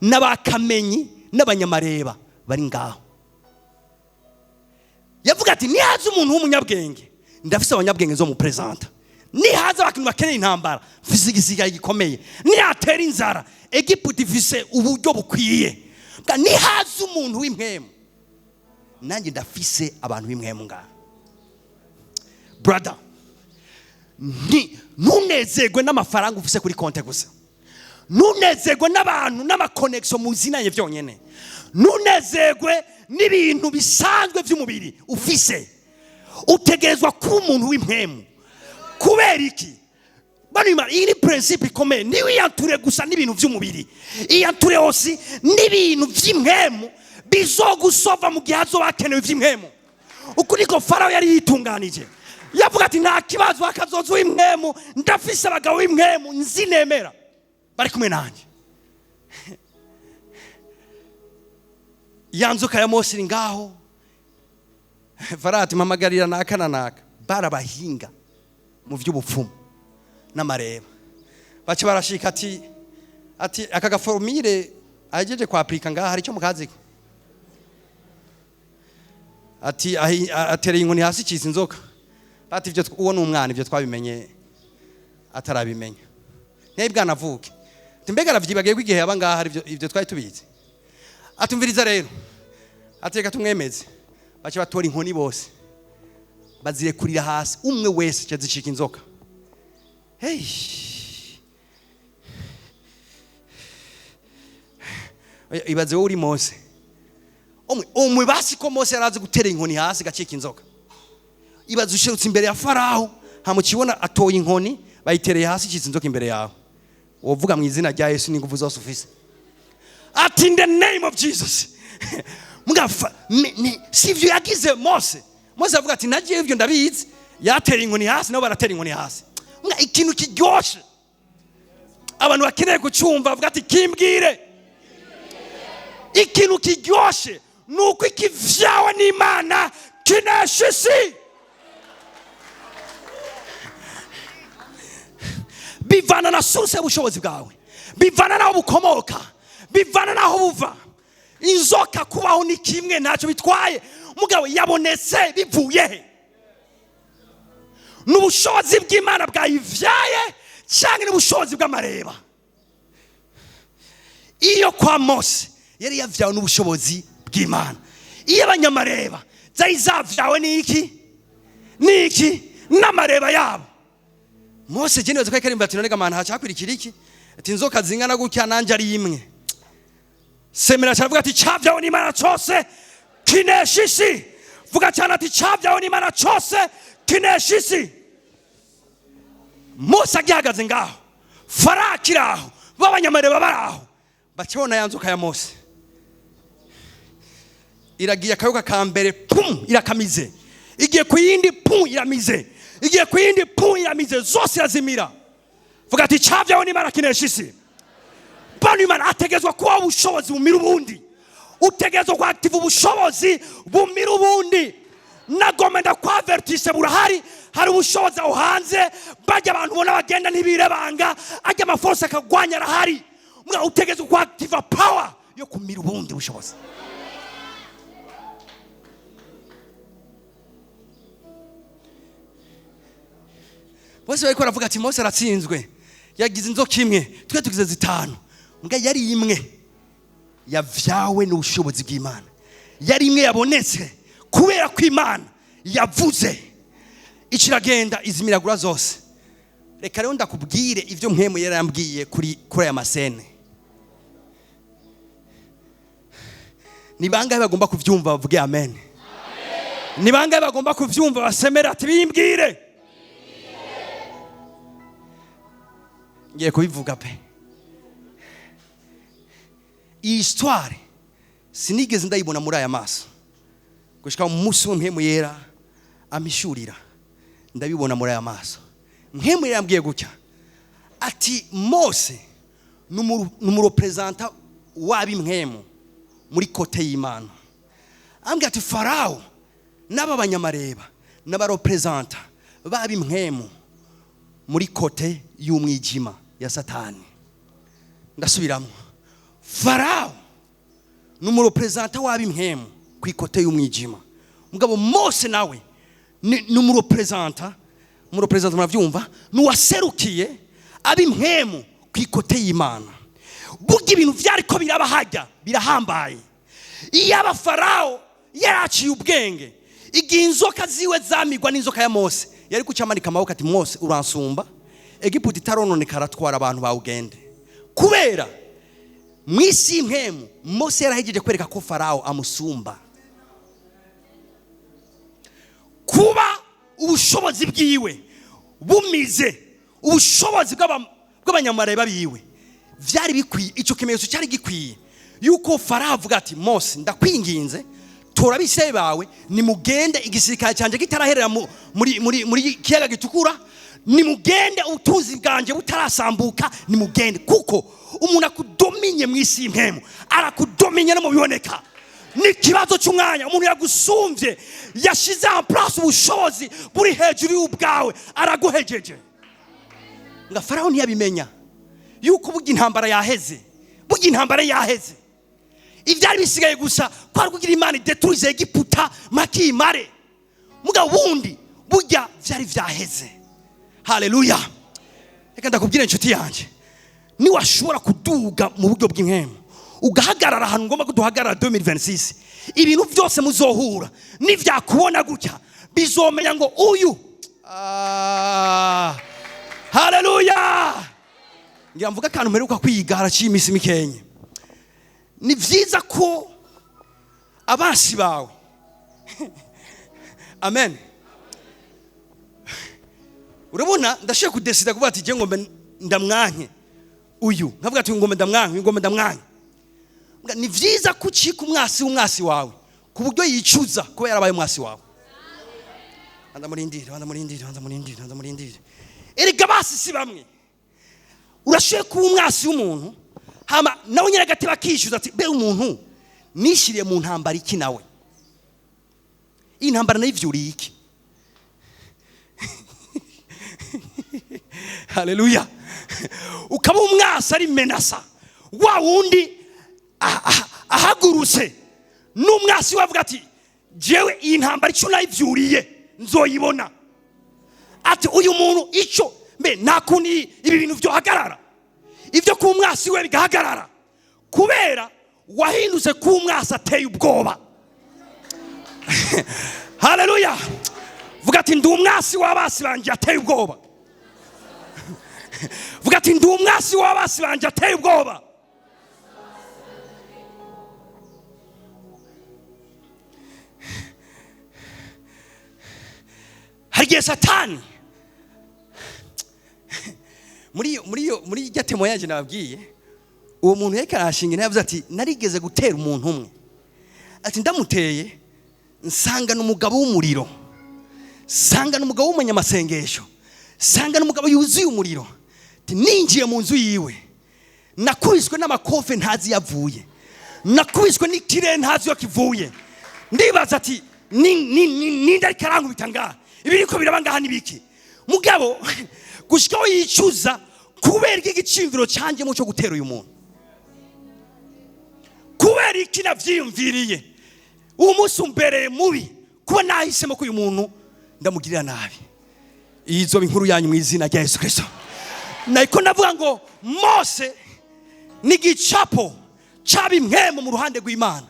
n'abakamenyi n'abanyamareba bari ngaho. Yavuga ati: "Nihaza umuntu w'umunyabwenge, ndafise abanyabwenge zo mu presenta. Nihaza abantu bakeneye intambara, mfise igisirikare gikomeye. Nihatera inzara, Egiputa ifise uburyo bukwiye. Nihaza umuntu w'impwemu, nanjye ndafise abantu b'impwemu ngaha." Brother, ntunezerwe n'amafaranga ufise kuri konte gusa, ntunezerwe n'abantu n'ama connexions muzinanye byonyine, ntunezerwe n'ibintu bisanzwe by'umubiri ufise. Utegerezwa kuba umuntu w'impwemu. Kubera iki? Bano Imana, iyi ni principe ikomeye. Ntiwiyanture gusa n'ibintu by'umubiri, iyanture hose n'ibintu by'impwemu bizogusova mu gihe hazoba hakenewe iby'impwemu. Uku niko Farawo yari yitunganije. Yavuga ati: "Nta kibazo, hakazoza uw'impwemu, ndafise abagabo b'impwemu nzi nemera bari kumwe nanjye." Ya nzoka ya Mose iri ngaho. Farawo ati: "Mpamagarira naka na naka." Barabahinga mu by'ubupfumu n'amareba. Baca barashika, ati: "Aka ga formule ahejeje kwapurika ngaha, hari icyo mukaziko?" Ati atereye inkoni hasi, icitse inzoka. Bati: "Ibyo uwo ni umwana, ibyo twabimenye atarabimenya, ntiyari bwanavuke." Ati: "Mbega aravyibagiye ko igihe yaba ngaha hari ibyo twari tubizi?" Atumviriza rero, ati: "Reka tumwemeze." Baca batora inkoni bose, bazirekurira hasi, umwe wese ca zicika inzoka. Hey. Oya, ibaze wowe uri Mose. Umwe umwe basi ko Mose yarazi gutera inkoni hasi gacika inzoka. Ibaze usherutse imbere ya Farawo, hamukibona atoye inkoni, bayitereye hasi, icitse inzoka imbere yawe. Wovuga mu izina rya Yesu n'ingufu zose ufise, ati: "In the name of Jesus." Mugafa si ivyo yagize Mose. Mose avuga ati: "Nagiye, ivyo ndabizi." Yatera inkoni hasi, nabo baratera inkoni hasi. Muga ikintu kiryoshe abantu bakeneye kucyumva, bavuga ati: "Kimbwire." Ikintu kiryoshe ni uko ikivyawe n'Imana kinesha isi. Bivana na source y'ubushobozi bwawe, bivana n'aho bukomoka, bivana n'aho buva. Inzoka kubaho ni kimwe, ntacyo bitwaye. Mugabo yabonetse bivuye he? Ni ubushobozi bw'Imana bwayivyaye cyangwa ni ubushobozi bw'amareba? Iyo kwa Mose yari yavyawe n'ubushobozi bw'Imana. Iyo abanyamareba zari zavyawe n'iki? N'iki? N'amareba yabo. Mose je nibaza ko ariko arimba ati: "None gamana, hacakwirikira iki?" Ati: "Inzoka zingana gutya, nanje ari imwe." Semera caravuga ati: "Cavyawe n'Imana cose kinesha isi." Vuga cyane ati: "Cavyawe n'Imana cose kinesha isi." Mose agihagaze ngaho, Farawo akiri aho, b'abanyamareba bari aho, bakibona ya nzoka ya Mose iragiye. Akayoka ka mbere, pum, irakamize. Igiye ku yindi, pum, iramize. Igiye ku yindi, pum, iramize. Zose irazimira. Vuga ati: "Cavyawe n'Imana kinesha isi." Bano Imana ategerezwa kubaho ubushobozi bumira ubundi. Utegerezwa kwakitiva ubushobozi bumira ubundi. Nagomba ndakwavertise, burahari. Hari ubushobozi aho hanze. Bajya abantu ubona bagenda ntibirebanga, ajya ama forces akagwanya, arahari. Mbwa utegerezwa kwakitiva power yo kumira ubundi bushobozi. Bose bariko baravuga ati: "Mose aratsinzwe, yagize inzoka imwe, twe tugize zitanu." Mbwa yari imwe yavyawe n'ubushobozi bw'Imana, yari imwe yabonetse kubera ko Imana yavuze, ikiragenda izimiragura zose. Reka rero ndakubwire ibyo mpwemu yarambwiye kuri aya ma scènes. Ni bangahe bagomba kubyumva bavuge amen? Ni bangahe bagomba kubyumva basemera ati: "Bimbwire"? Ngiye kubivuga pe. Iyi histoire sinigeze ndayibona muri aya maso gushika mu munsi w'Mpwemu Yera amishurira, ndabibona muri aya maso. Mpwemu Yera yambwiye gutya ati: "Mose ni umu représentant w'ab'impwemu muri côté y'Imana." Ambwira ati: "Farawo n'aba banyamareba n'aba représentants b'ab'impwemu muri côté y'umwijima ya Satani." Ndasubiramo: Farawo ni umu représentant w'ab'impwemu ku i côté y'umwijima. Mugabo Mose nawe ni umu représentant. Umu représentant, murabyumva, ni uwaserukiye ab'impwemu ku i côté y'Imana. Burya ibintu byariko biraba hajya birahambaye. Iyo aba Farawo yaraciye ubwenge, igihe inzoka ziwe zamigwa n'inzoka ya Mose. Yari kucamanika amaboko ati: "Mose, uransumba, Egiputa itarononekara, atwara abantu bawugende." Kubera mu isi y'impwemu, Mose yarahejeje kwereka ko Farawo amusumba. Kuba ubushobozi bwiwe bumize ubushobozi bw'abanyamareba biwe, byari bikwiye, icyo kimenyetso cyari gikwiye yuko Farawo avuga ati: "Mose, ndakwinginze, tora abisirayeli bawe, nimugende, igisirikare cyanjye kitaraherera muri kiyaga Gitukura, nimugende, ubutunzi bwanjye butarasambuka, nimugende." Kuko umuntu akudominye mu isi y'impwemu arakudominye no mu biboneka. Ni ikibazo cy'umwanya. Umuntu yagusumbye, yashyize en place ubushobozi buri hejuru y'ubwawe, araguhejeje. Nga Farawo ntiyabimenya yuko burya intambara yaheze, burya intambara yaheze. Ibyari bisigaye gusa kwari kugira Imana ideturize Egiputa makimare. Mugabo bundi burya byari byaheze. Haleluya! Reka ndakubwira, inshuti yanjye, niwashobora kuduga mu buryo bw'impwemu, ugahagarara ahantu ngomba ko duhagarara 2026, ibintu byose muzohura nibyakubona gutya bizomenya ngo uyu. Ah, haleluya! Ngira mvuga akantu mperuka kwiga haraciye iminsi mikenye. Ni byiza ko abansi bawe, amen, urabona, ndashobora kudesida kuvuga ati: "Ngiye ngombe ndamwanke uyu." Nkavuga ati: "Ngombe ndamwanke uyu, ngombe ndamwanke." Ni byiza ko ucika umwasi w'umwasi wawe ku buryo yicuza kuba yarabaye umwasi wawe. Banza murindire, banza murindire, banza murindire, banza murindire. Erega basi si bamwe. Urashoboye kuba umwasi w'umuntu, hama nawe nyine agateba akishyuza ati: "Be umuntu nishyiriye mu ntambara iki? Nawe iyi ntambara nayivyuriye iki?" Haleluya! Ukaba umwasi ari menasa wa wundi ahagurutse n'umwasi we avuga ati: "Jewe iyi ntambara icyo nayivyuriye nzoyibona." Ati: "Uyu muntu icyo mbe nta kuntu ibi bintu byohagarara, ibyo kuba umwasi we bigahagarara?" Kubera wahindutse kuba umwasi ateye ubwoba. Haleluya! Vuga ati: "Ndi umwasi w'abasi banjye ateye ubwoba." Vuga ati: "Ndi umwasi w'abasi banjye ateye ubwoba." Hari igihe Satani muri irya temo yaje nababwiye, uwo muntu yariko arashinga, yavuze ati: "Narigeze gutera umuntu umwe." Ati: "Ndamuteye, nsanga n'umugabo w'umuriro, nsanga n'umugabo w'umunyamasengesho, nsanga n'umugabo yuzuye umuriro." Ati: "Ninjiye mu nzu yiwe, nakubiswe n'amakofe ntazi yavuye, nakubiswe n'ikirere ntazi iyo kivuye. Ndibaza ati: 'Ninde ariko arankubita ngaha? Ibiriko biraba ngaha ni biki?' Mugabo gushikaho yicuza kubera iki igiciyumviro cyanjye cyo gutera uyu muntu, kubera iki navyiyumviriye? Uwo munsi umbereye mubi kuba nahisemo ko uyu muntu ndamugirira nabi." Izoba inkuru yanyu mu izina rya Yesu Kristo. Niko ndavuga ngo Mose ni igicapo cy'ab'impwemu mu ruhande rw'Imana,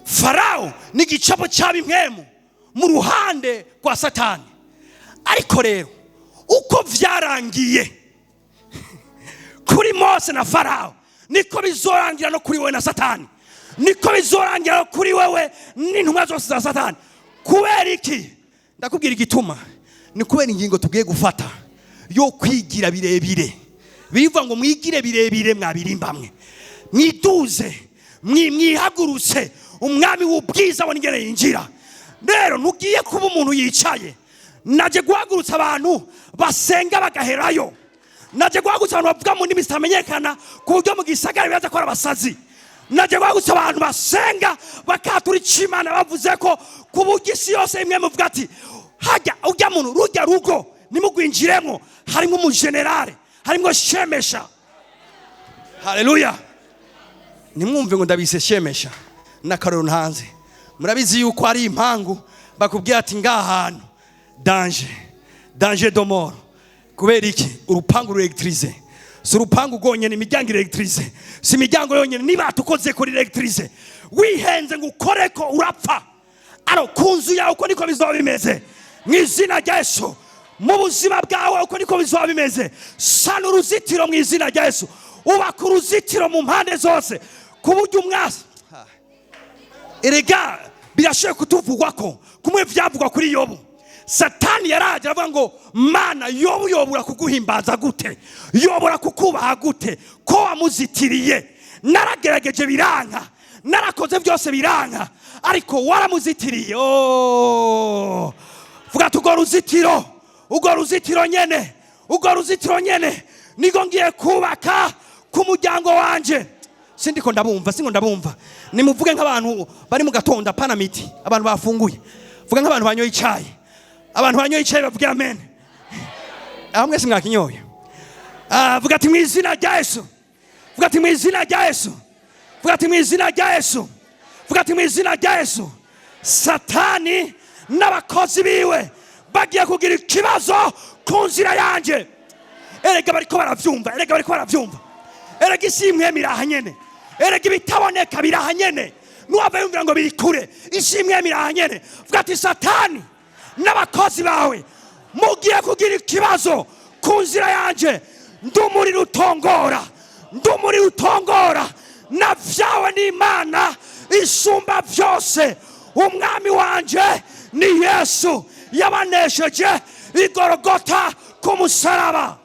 Farawo ni igicapo cy'ab'impwemu mu ruhande rwa Satani. Ariko rero uko vyarangiye kuri Mose na Farawo, niko bizorangira no kuri wewe na Satani, niko bizorangira no kuri wewe n'intumwa zose za Satani. Kubera iki? Ndakubwira igituma: ni kubera ingingo tugiye gufata yo kwigira birebire. Bivuga ngo mwigire birebire, mwabirimbamwe, mwiduze, mwihagurutse, umwami w'ubwiza abona ingene yinjira. Rero ntugiye kuba umuntu yicaye. Naje guhagurutsa abantu basenga bagaherayo, naje guhagurutsa abantu bavuga mu ndimi zitamenyekana ku buryo mu gisagara bibaza ko ari abasazi, naje guhagurutsa abantu basenga bakatura icyo Imana bavuze ko, ku buryo isi yose imwe muvuga ati: "Hajya ujya muntu, rujya rugo nimugwinjiremo, harimo umujenerale, harimo shemesha." Haleluya! Nimwumve ngo ndabise shemesha n'akaroro ntanze. Murabizi yuko ari impangu bakubwira ati: "Ngaha hantu danger, danger de mort." Kubera iki? Urupangu ruélectrisé. Si urupangu rwonyene, imiryango irélectrisé. Si imiryango yonyene, niba tukoze kuri électrisé, wihenze ngo ukoreko urapfa. Aro ku nzu yawe uko niko bizoba bimeze. Mu izina rya Yesu, mu buzima bwawe uko niko bizoba bimeze. Sana uruzitiro mu izina rya Yesu, ubaka uruzitiro mu mpande zose ku buryo umwasi. Erega birashoboye kutuvugwa ko kumwe vyavugwa kuri Yobu. Satani yaraje aravuga ngo: "Mana, Yobu yobura kuguhimbaza gute? Yobura kukubaha gute ko wamuzitiriye? Naragerageje biranka, narakoze byose biranka, ariko waramuzitiriye." Oh. Vuga ati: "Urwo ruzitiro, urwo ruzitiro nyene, urwo ruzitiro nyene niko ngiye kubaka ku muryango wanje." Sindiko ndabumva, singo ndabumva. Nimuvuge nk'abantu bari mu gatondo, apana miti, abantu bafunguye. Vuga nk'abantu banyoye icayi. Abantu banyoye icayi bavuge amen. Aho mwese mwakinyoye. Ah, vuga ati: "Mu izina rya Yesu." Vuga ati: "Mu izina rya Yesu." Vuga ati: "Mu izina rya Yesu." Vuga ati: "Mu izina rya Yesu, Satani n'abakozi biwe bagiye kugira ikibazo ku nzira yanjye." Erega bariko baravyumva, erega bariko baravyumva. Erega isi imwe iraha nyene, erega ibitaboneka biraha nyene. Nuwava yumvira ngo biri kure, isi imwe iraha nyene. Vuga ati: "Satani n'abakozi bawe mugiye kugira ikibazo ku nzira yanje. Ndumuriro utongora, ndumuriro utongora, na vyawe n'Imana isumba byose. Umwami wanje ni Yesu, yabanesheje igorogota ku musaraba."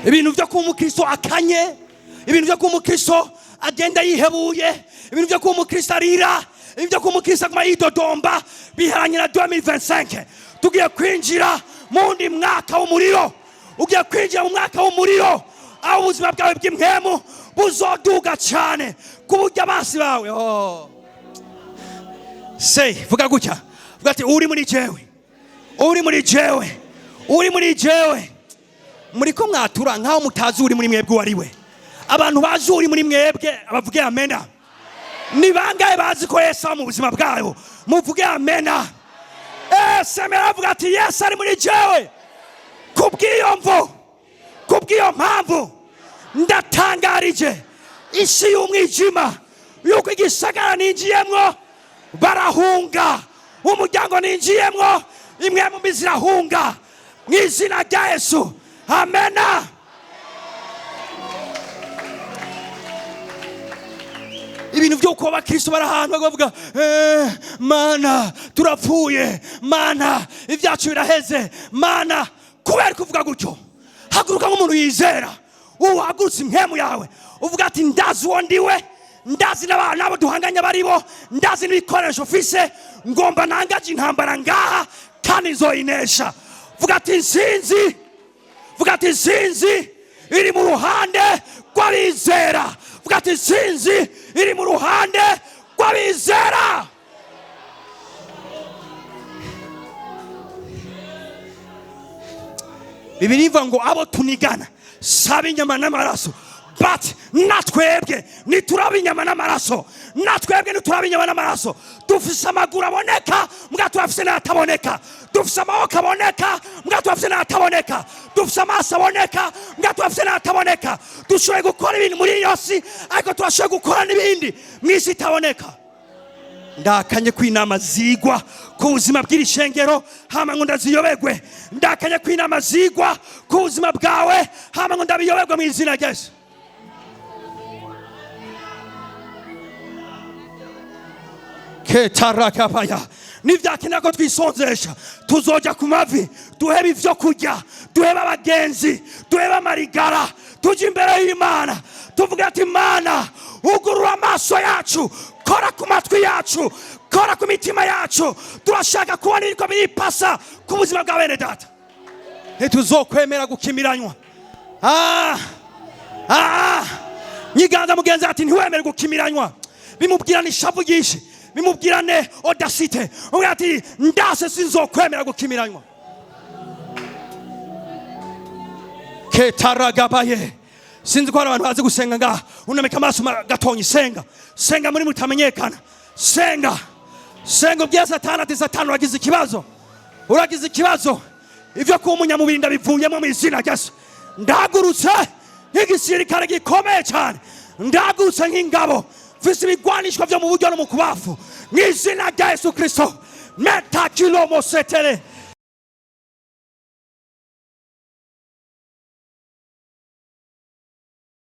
Ibintu byo kuba umukristo akanye, ibintu byo kuba umukristo agenda yihebuye, ibintu byo kuba umukristo arira, ibintu byo kuba umukristo aguma yidodomba, biharanye na 2025. Tugiye kwinjira mu wundi mwaka w'umuriro. Ugiye kwinjira mu mwaka w'umuriro aho ubuzima bwawe bw'impwemu buzoduga cyane ku buryo abansi bawe, oh. Say, vuga gutya, vuga ati: "Uri muri jewe, uri muri jewe, uri muri jewe." Muri ko mwatura nkaho mutazi uri muri mwebwe uwo ari we. Abantu bazi uri muri mwebwe bavuge amena. Ni bangahe bazi ko Yesu aba mu buzima bwabo? Muvuge amena. Semera, avuga ati: "Yesu ari muri jewe. Kubw'iyo mvo, kubw'iyo mpamvu, ndatangarije isi y'umwijima yuko igisagara ninjiyemwo barahunga, umuryango ninjiyemwo imwe mu mbi zirahunga, mu izina rya Yesu, amena." Ibintu byo kuba abakristo bari ahantu bavuga: "Eh, Mana, turapfuye, Mana, ibyacu biraheze, Mana." Kubera kuvuga gutyo, haguruka nk'umuntu yizera, uhagurutse impwemu yawe, uvuga ati: "Ndazi uwo ndiwe, ndazi n'abo duhanganye baribo, ndazi n'ibikoresho mfise. Ngomba nangaje intambara ngaha kandi nzoyinesha." Vuga ati: "Nsinzi." Vuga ati: "Nsinzi iri mu ruhande rw'abizera." Vuga ati: "Nsinzi iri mu ruhande rw'abizera." Bibiliya ivuga ngo abo tunigana saba inyama n'amaraso, but natwebwe nituraba inyama n'amaraso, natwebwe nituraba inyama n'amaraso. Dufise amaguru aboneka, mbwa turafise n'ayataboneka. Dufise amaboko aboneka, mbwa turafise n'ayataboneka. Dufise amaso aboneka, mbwa turafise n'ayataboneka. Dushoboye gukora ibintu muri iyo si, ariko turashoboye gukora n'ibindi mu isi itaboneka. Ndakanye ko inama zigwa ku buzima bw'iri shengero hama ngo ndaziyobegwe. Ndakanye ko inama zigwa ku buzima bwawe hama ngo ndabiyoberwe, mu izina rya Yesu. Ketarakabaya, nivyakenera ko twisonzesha, tuzoja ku mavi, duhebe ivyo kurya, duhebe abagenzi, duhebe amarigara, tuje imbere y'Imana, tuvuge ati: "Mana, ugurura amaso yacu, kora ku matwi yacu, kora ku mitima yacu. Turashaka kubona iriko biripasa ku buzima bwa bene data. Ntituzokwemera gukimiranywa." Ah, ah, nyiganza mugenzi ati: "Ntiwemere gukimiranywa." Bimubwirane ishavu ryinshi, bimubwirane audacité, umubwira ati: "Ndase, sinzokwemera gukimiranywa." Ketaragabaye, sinzi ko hari abantu bazi gusenga ngaha. Unamika amaso gatonya, senga, senga muri mutamenyekana, senga, senga, ubwiye Satani ati: "Satani, uragize ikibazo, uragize ikibazo. Ibyo kuba umunyamubiri ndabivuyemo mu izina rya Yesu. Ndahagurutse nk'igisirikare gikomeye cyane, ndahagurutse nk'ingabo." Mfise ibigwanishwa vyo mu buryo no mu kubafu, mu izina rya Yesu Kristo. Metakilomosetere.